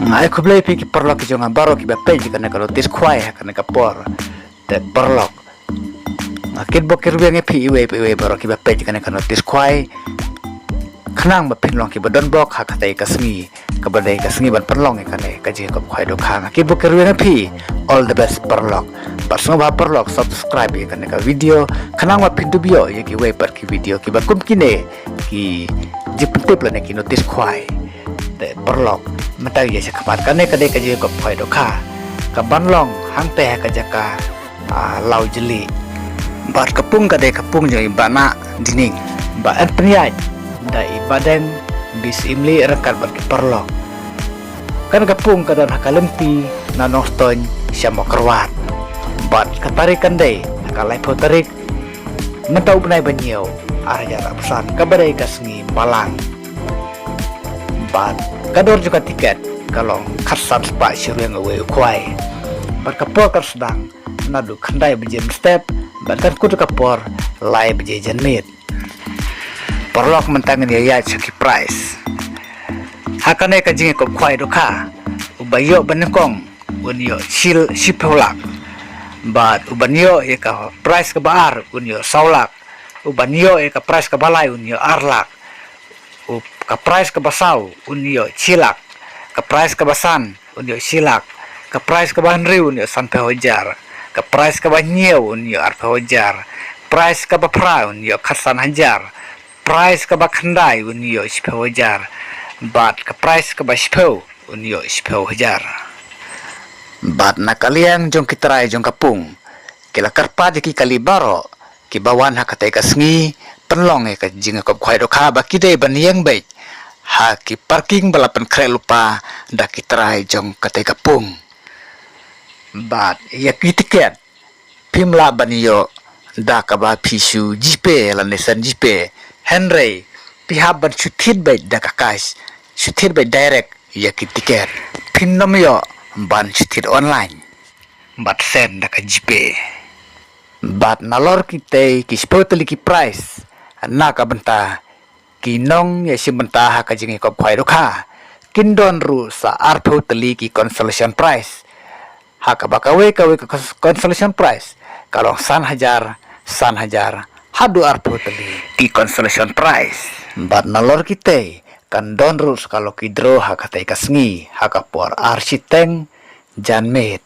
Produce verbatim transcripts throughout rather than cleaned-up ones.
Nga ai khublei phi ki paralok ki jong nga baroh kiba peit kane ka notice khwai ha kane ka por. Te paralok, nga kitbok kitrwiang ïa phi iwei pa iwei baroh kiba peit kane ka notice khwai, khnang ba phin long kiba donbok ha katei ka sngi, kaba dei ka sngi ban pynlong ïa kane ka jingïakop khwai dohkha. Nga kitbok kitrwiang ïa phi. All the best paralok. Bad sngewbha paralok subscribe ïa kane ka video, khnang ba phin dup ïoh ïa kiwei pat ki video kiba kum kine, ki jingpyntip lane ki notice khwai. Te paralok, mynta ïa sha khmat, kane ka dei ka jingïakop khwai dohkha, kaban long hangtei ha ka jaka, ah, Lawjylli. Bad ka pung ka dei ka pung jong i Bah Nahdining, ba yn pynïaid da i Bah Deng Bisimli ryngkat bad ki paralok. Kane ka pung ka don ha ka lynti na Nongstoiñ sha Mawkyrwat. Bad ka tarik kan dei ha ka laiphew tarik mynta u bnai ba hynñiew, ar hajar arphew san, kaba dei ka sngi Balang. Bad ka dor jong ka tiket ka long khatsan spah shi ryngwiang uwei u khwai. Bad ka por kan sdang naduh khyndai baje mynstep bad kan kut ha ka por lai baje janmiet. Paralok, mynta ngin ïa ïaid sha ki prize. Ha kane ka jingïakop khwai dohkha, uba ïoh ba nyngkong un ïoh shi, shiphew lak. Bad uban ïoh ïa ka prize kaba ar un ïoh saw lak. Uban ïoh ïa ka prize kaba lai un ïoh ar lak. U, ka prize kaba saw un ïoh shi lak. Ka prize kaba san un ïoh shi lak. Ka prize kaba hynriew un ïoh sanphew hajar. Ka prize kaba hynñiew un ïoh arphew hajar. Prize kaba phra un ïoh khatsan hajar. Prize kaba khyndai un ïoh shiphew hajar. Bad ka prize kaba shiphew un ïoh shiphew hajar. Bad na ka liang jong ki trai jong ka pung, ki la kyrpad ïa ki kali baroh kiba wan ha katei ka sngi pynlong ïa ka jingïakop khwai dohkha ba ki dei ban ïeng beit ha ki parking ba la pynkhreh lypa da ki trai jong katei ka pung. Bad ïa ki tiket phim lah ban ïoh da kaba phi shu GPay lane send GPay. Hynrei phi hap ban shu thied beit da ka cash, shu thied beit direct ïa ki tiket. Phin nym ïoh ban shu thied online bad send da ka GPay. Bad nalor kitei ki shiphew tylli ki prize, na ka bynta ki nongïashim bynta ha ka jingïakop khwai dohkha, kin don ruh sa arphew tylli ki consolation prize. Ha kaba kawei kawei ka cons-, consolation prize ka long san hajar, san hajar haduh arphew tylli ki consolation prize. Bad nalor kitei kan don ruh sa ka lucky draw ha katei ka sngi ha ka por ar shiteng janmiet.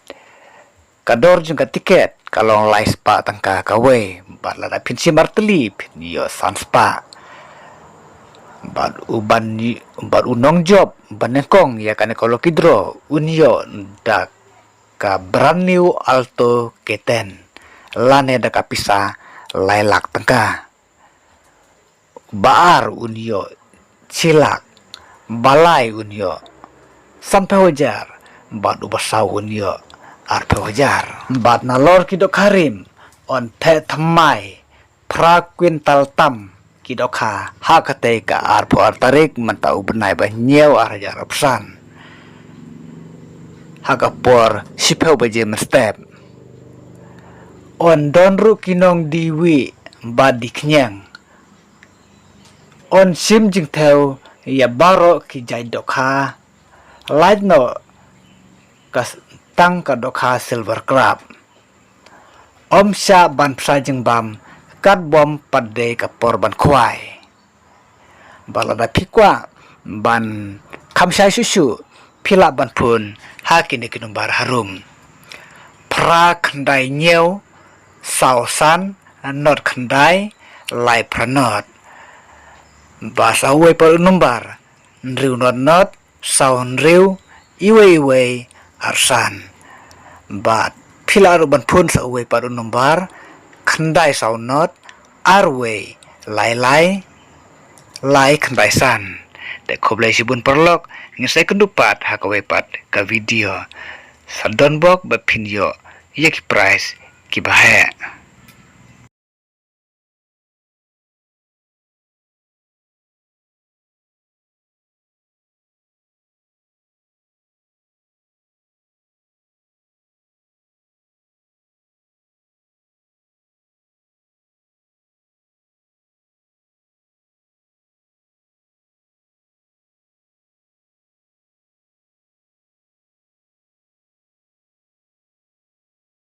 Ka dor jong ka tiket ka long lai spah tyngka kawei, bad lada phin shim artylli phin ïoh san spah. Bad uban, bad u nongjop ba nyngkong ïa kane ka lucky draw un ïoh da ka brand new Alto K ten lane da ka pisa lai lak tyngka. Ba ar un ïoh shi lak, ba lai un ïoh sanphew hajar, bad uba saw un ïoh arphew hajar. Bad nalor ki dohkha rim yn theh thymmai phra kwintal tam ki dohkha ha katei ka arphew ar tarik mynta u bnai ba hynñiew ar hajar arphew san ha ka por shiphew baje mynstep. Yn don ruh ki nongdie wieh bad die khñiang. Yn shim jingthew ïa baroh ki jait dohkha, lait noh ka s-, tang ka dohkha Silver Crab. Ym shah ban pynshai jingbam katba ym pat dei ka por ban khwai. Bad lada phi kwah ban kham shai shuh shuh, phi lah ban phone ha kine ki nombar harum: phra khyndai hynñiew saw san nod khyndai lai phra nod. Bad sa uwei pat u nombar: hynriew nod nod saw hynriew iwei iwei ar san. Bad phi lah ruh ban phone sa uwei pat u nombar: khyndai saw nod ar wei lai lai lai khyndai san. Te khublei shibun paralok, ngin sa ïakynduh pat ha kawei pat ka video. Sa donbok ba phin ïoh ïa ki prize kiba heh.